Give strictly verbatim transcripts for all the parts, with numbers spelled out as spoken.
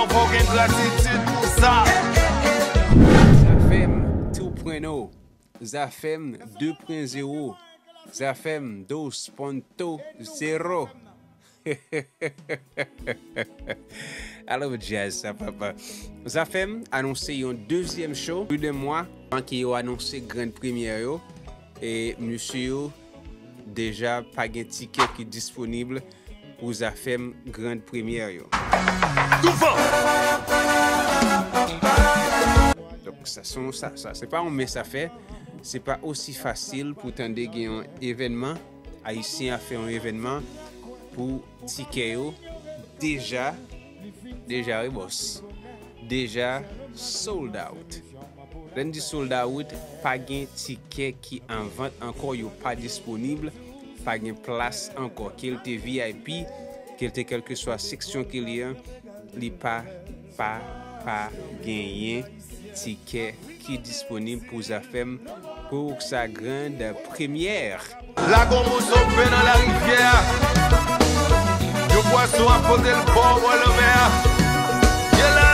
Fò w gen gratitid pou sa. Zafèm two point oh, Zafèm de pwen zewo, Zafèm dos ponto zero. Alo djaz sa papa. Zafèm anonse yon dezyèm show, plis de mwa anvan ke yo anonse grand premyè yo. E mesye yo deja pa gen tikè ki disponib pou Zafèm grand premyè yo. Donk sa se yon sa, sa se pa yon mens afè. Se pa osi fasil pou tande gen yon evènman, Ayisyen ap fè yon evènman, pou tikè yo deja, deja wi bòs, deja sold out. Lè n di sold out, pa gen tikè ki an vant ankò, yo pa disponib, pa gen plas ankò. Ke l te V I P, ke l te kèlkeswa seksyon ke li an, li pa, pa, pa genyen tikè ki disponib pou Zafèm pou sa grand premyè. Lage yon moso pen nan larivyè a. Yon pwason ap pote l ba w bò lanmè a. Ye la!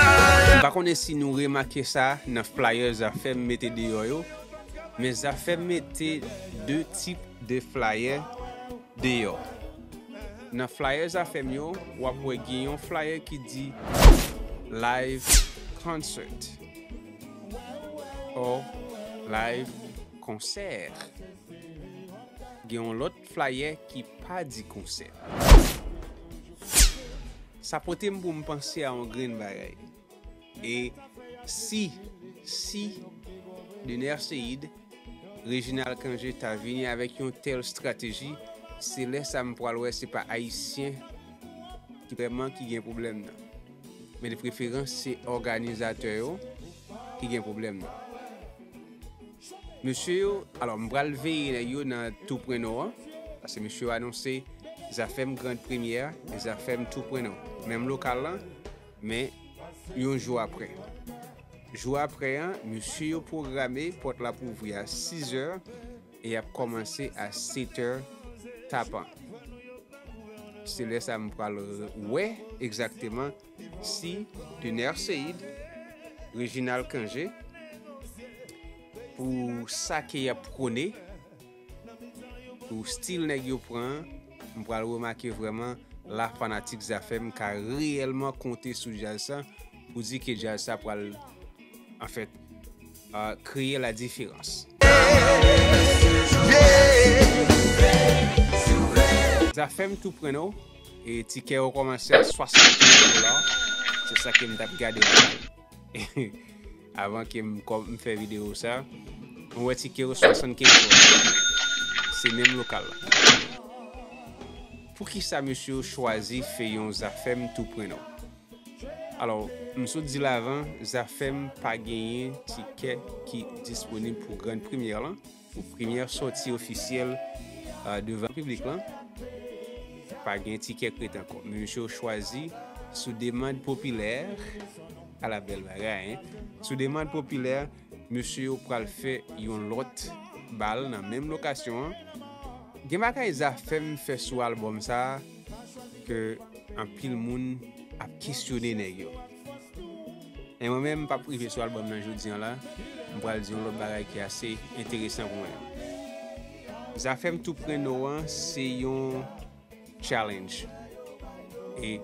M pa konnen si nou remake sa nan flyer Zafèm mete deyò yo, men Zafèm mete de tip de flyer deyò. Nan flyer Zafèm yo, w ap wè gen yon flyer ki di live concert or live konsè. Gen yon lòt flyer ki pa di konsè. Sa pote m pou m panse a yon grenn bagay. E si, si Dener Ceide, Reginald Cangé ta vini avèk yon tèl estrateji, se lè sa m pral wè se pa Ayisyen ki vrèman ki gen pwoblèm nan. Men de preferans se òganizatè yo ki gen pwoblèm nan. Mesye yo, alò m pral veye nèg yo nan two point oh an, paske mesye yo anonse Zafèm grand premyè e Zafèm two point oh. Menm lokal lan, men yon jou apre. Jou apre an, mesye yo pwograme pòt la pou ouvri a sizè e y ap kòmanse a setè tapan. Se lè sa m pral wè egzakteman si Dener Ceide, Reginald Cangé, pou sa ke y ap pwone, pou stil nèg yo pran, m pral remake vrèman la fanatik Zafèm ka reyèlman konte sou djaz sa pou di ke djaz sa pral, anfèt, euh, kreye la diferans. Zafèm two point oh, e tikè yo kòmanse a swasann kenz dola. Se sa ke m t ap gade la. Avan ke m, m fè videyo sa, m wè tikè yo swasann kenz dola. Se menm lokal la. Poukisa mesye yo chwazi fè yon Zafèm two point oh? Alò, m sot di l avan, Zafèm pa genyen tikè ki disponib pou grand premyè lan, pou premyè sòti ofisyèl, euh, devan piblik lan. Pa gen tikè k ret ankò. Men mesye yo chwazi sou demann popilè, ala bèl bagay, hein? Sou demann popilè, mesye yo pral fè yon lòt bal nan menm lokasyon an. Gen bagay Zafèm fè sou albòm sa a ke anpil moun ap kesyone nèg yo. E mwen menm, m p ap rive sou albòm nan jodi an la, m pral di yon lòt bagay ki ase enteresan pou mwen. Zafèm two point oh an, se yon challenge. E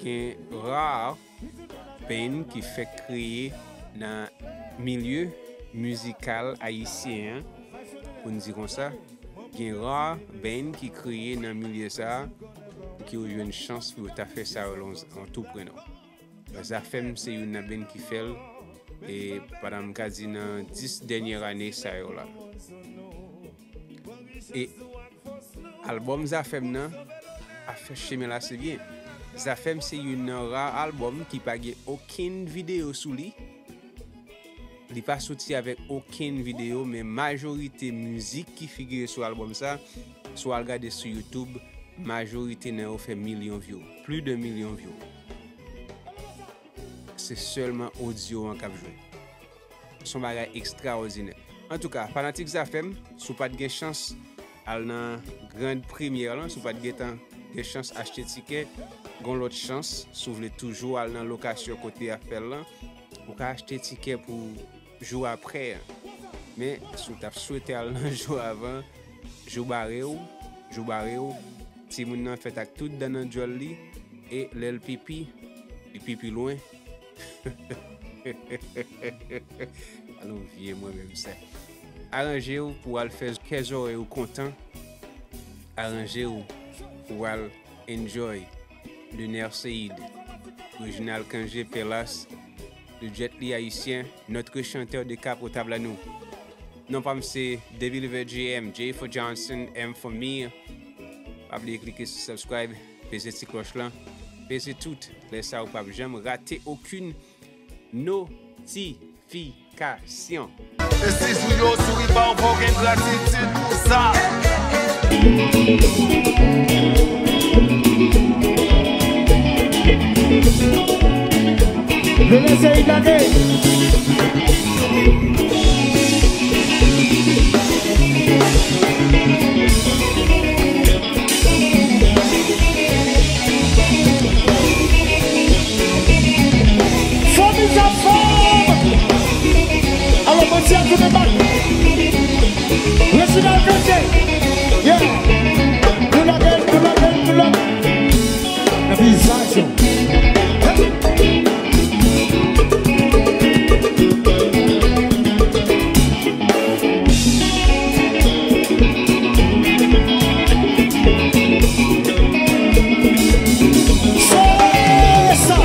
gen ra band ki fèk kreye nan milye mizikal ayisyen an, pou n di konsa, gen ra band ki kreye nan milye sa a, pou ke yo jwenn chans pou yo ta fè sa yo lan yon two point oh. Zafèm se youn nan band ki fè l, e pandan m ka di nan dis dènyè ane sa yo la. E albòm Zafèm nan ap fè chemen l ase byen. Zafèm se youn nan ra albòm ki pa gen okenn videyo sou li. Li pa soti avèk okenn videyo, men majorite mizik ki figire sou albòm sa, si w al gade sou YouTube, majorite nan yo fè milyon view, plis de milyon view. Se sèlman odyo an k ap jwe. Se yon bagay ekstraòdinè. Antouka, fanatik Zafèm, si w pa t gen chans al nan grand premyè lan, si w pa t gentan gen chans achte tikè, Gon lòt chans, si w vle toujou al nan lokasyon kote y ap fè l lan, ou ka achte tikè pou jou apre an. Men, si w t ap swete al nan jou avan, jou bare w, jou bare w, timoun nan fèt ak tout dan nan djòl li, e lè l pipi, li pipi lwen. Alon vye mwen menm sa. Aranje w pou w al fè kè zòrèy ou kontan. Aranje w pou w al enjoy le Nerseid, Reginald Cangé Perlas, le Jet Li Haïtien, notre chanteur de Cap au Tablanou. Non pa m se Devil J M, J for Johnson, M for Me. Pa bliye klike sou subscribe, peze ti klòch lan, peze tout. Lè sa ou p ap janm rate okenn notifikasyon. Prestige ou yo souri ba w, fò w gen gratitid pou sa. Vele se Idade. Fòm is a fòm! Alò, Bondye a tounen bak. Reginald Cangé. Yeah. Pull again, pull again, pull up. Nan vizaj yo. Sa, sa.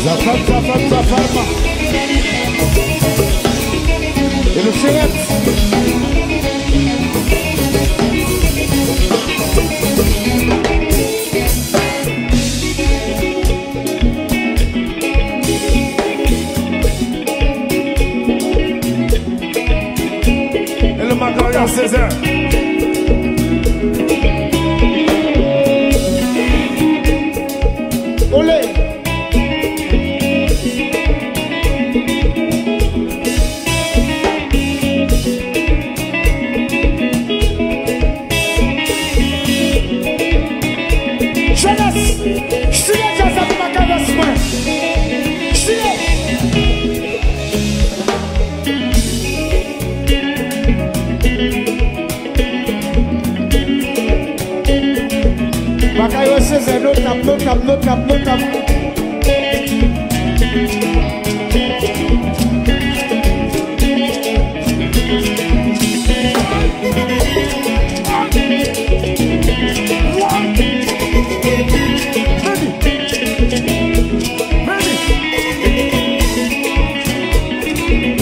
Zafèm, zafèm, zafèm. E nou se rèd. E le Makaryon Césaire. Olé! Jeunesse, chire djaz la pou Makaryon mwen. Chire. Makaryon Césaire, notable, notable, notable, notable.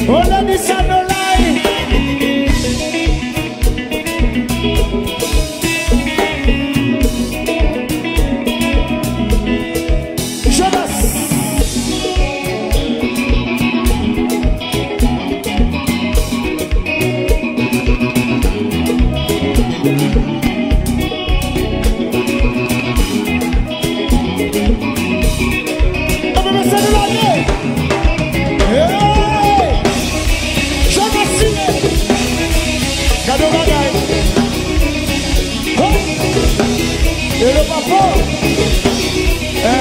Olé, Nissa no lie. Jonas. Ebyen, mesye, nou lage. Hey! Jonas Sine. Gade yon bagay. Ho! E le papa. Eh, eh.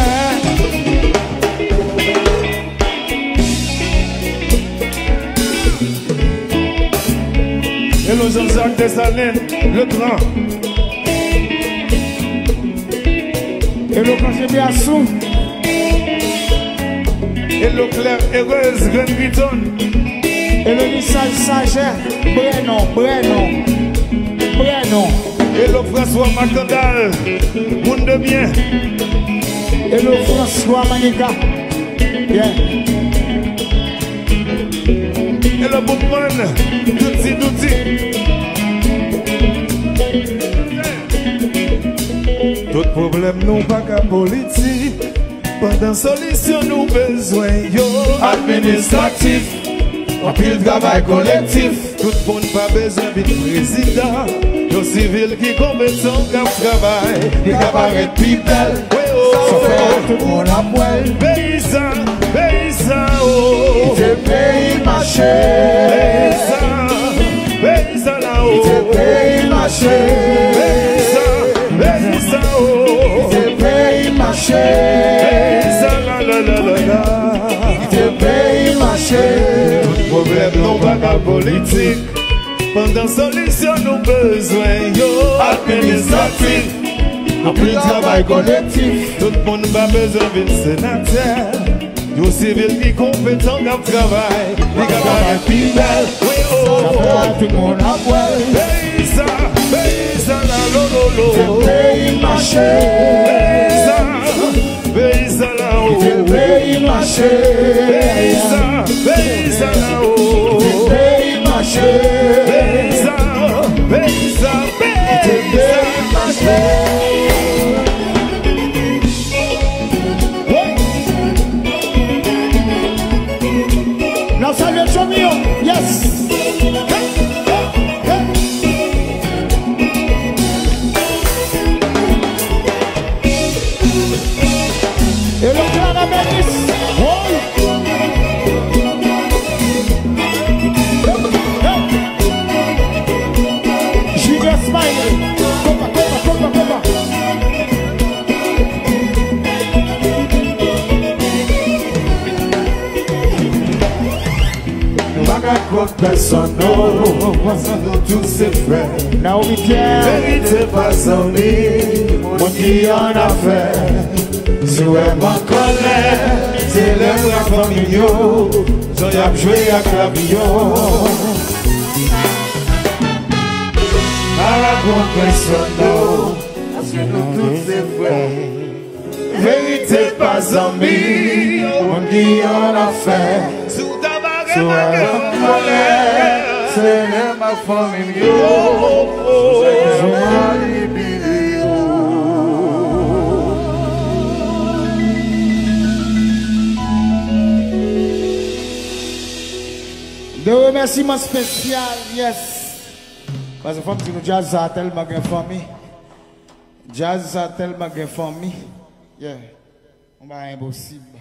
Hello Jean-Jacques Dessalines, le grand. Hello Cangé Biasou. Hello Claire Heureuse, Grann Griton. Hello Lisaj Sajè, Brenon, Brenon, Brenon. Hello François Macandal, moun de byen. Hello François Manica. Yeah. Hello Boukman, Douti, Douti. Tout pwoblèm nou pa ka politik, pandan solisyon nou bezwen yo administratif. Anpil travay kolektif. Tout moun pa bezwen vin prezidan. Yon sivil ki konpetan k ap travay, li ka parèt pi bèl. Wi, o. Sa fè tout moun ap wè l. Peyizan, peyizan, o. Kite peyi mache. Peyizan, peyizan la, o. Kite peyi mache. Peyizan, peyizan, o. Kite peyi Nou pa ka politik, pandan solisyon nou bezwen yo administratif. Anpil travay kolektif. Tout moun pa bezwen vin senatè. Yon sivil ki konpetan k ap travay, li ka parèt pi bèl. Wi, o, o, o. Tout moun ap wè l. Peyizan, peyizan la, lo, lo, lo. Fè peyi mache. Peyizan, peyizan la, o. Kite peyi mache. Peyizan, peyizan la, o. Kite peyi mache. Peyizan, peyizan, peyizan. Kite peyi mache. N ap salye Johnny yo. Yes. E le Clara Melis. Woy. Junior Smiley. Konpa, konpa, konpa, konpa. Nou pa ka kont pèsonn, non. Nou tout se frè. Naomi Pierre. Verite pa zanmi, moun ki annafè. Si w wè m an kòlè, se lè m wè fanmi m yo, jan y ap jwe ak lavi yo. Pa ka kont pèsonn, non. Paske nou tout se frè. Verite pa zanmi, moun ki annafè. Si w ta pa remake m kòlè, se lè m ak fanmi m yo, jan m manipile yo. De remèsiman espesyal, yes. Paske fò m di nou, djaz sa a tèlman gen fanmi. Djaz sa a tèlman gen fanmi. Yeah. Yon bagay enposib.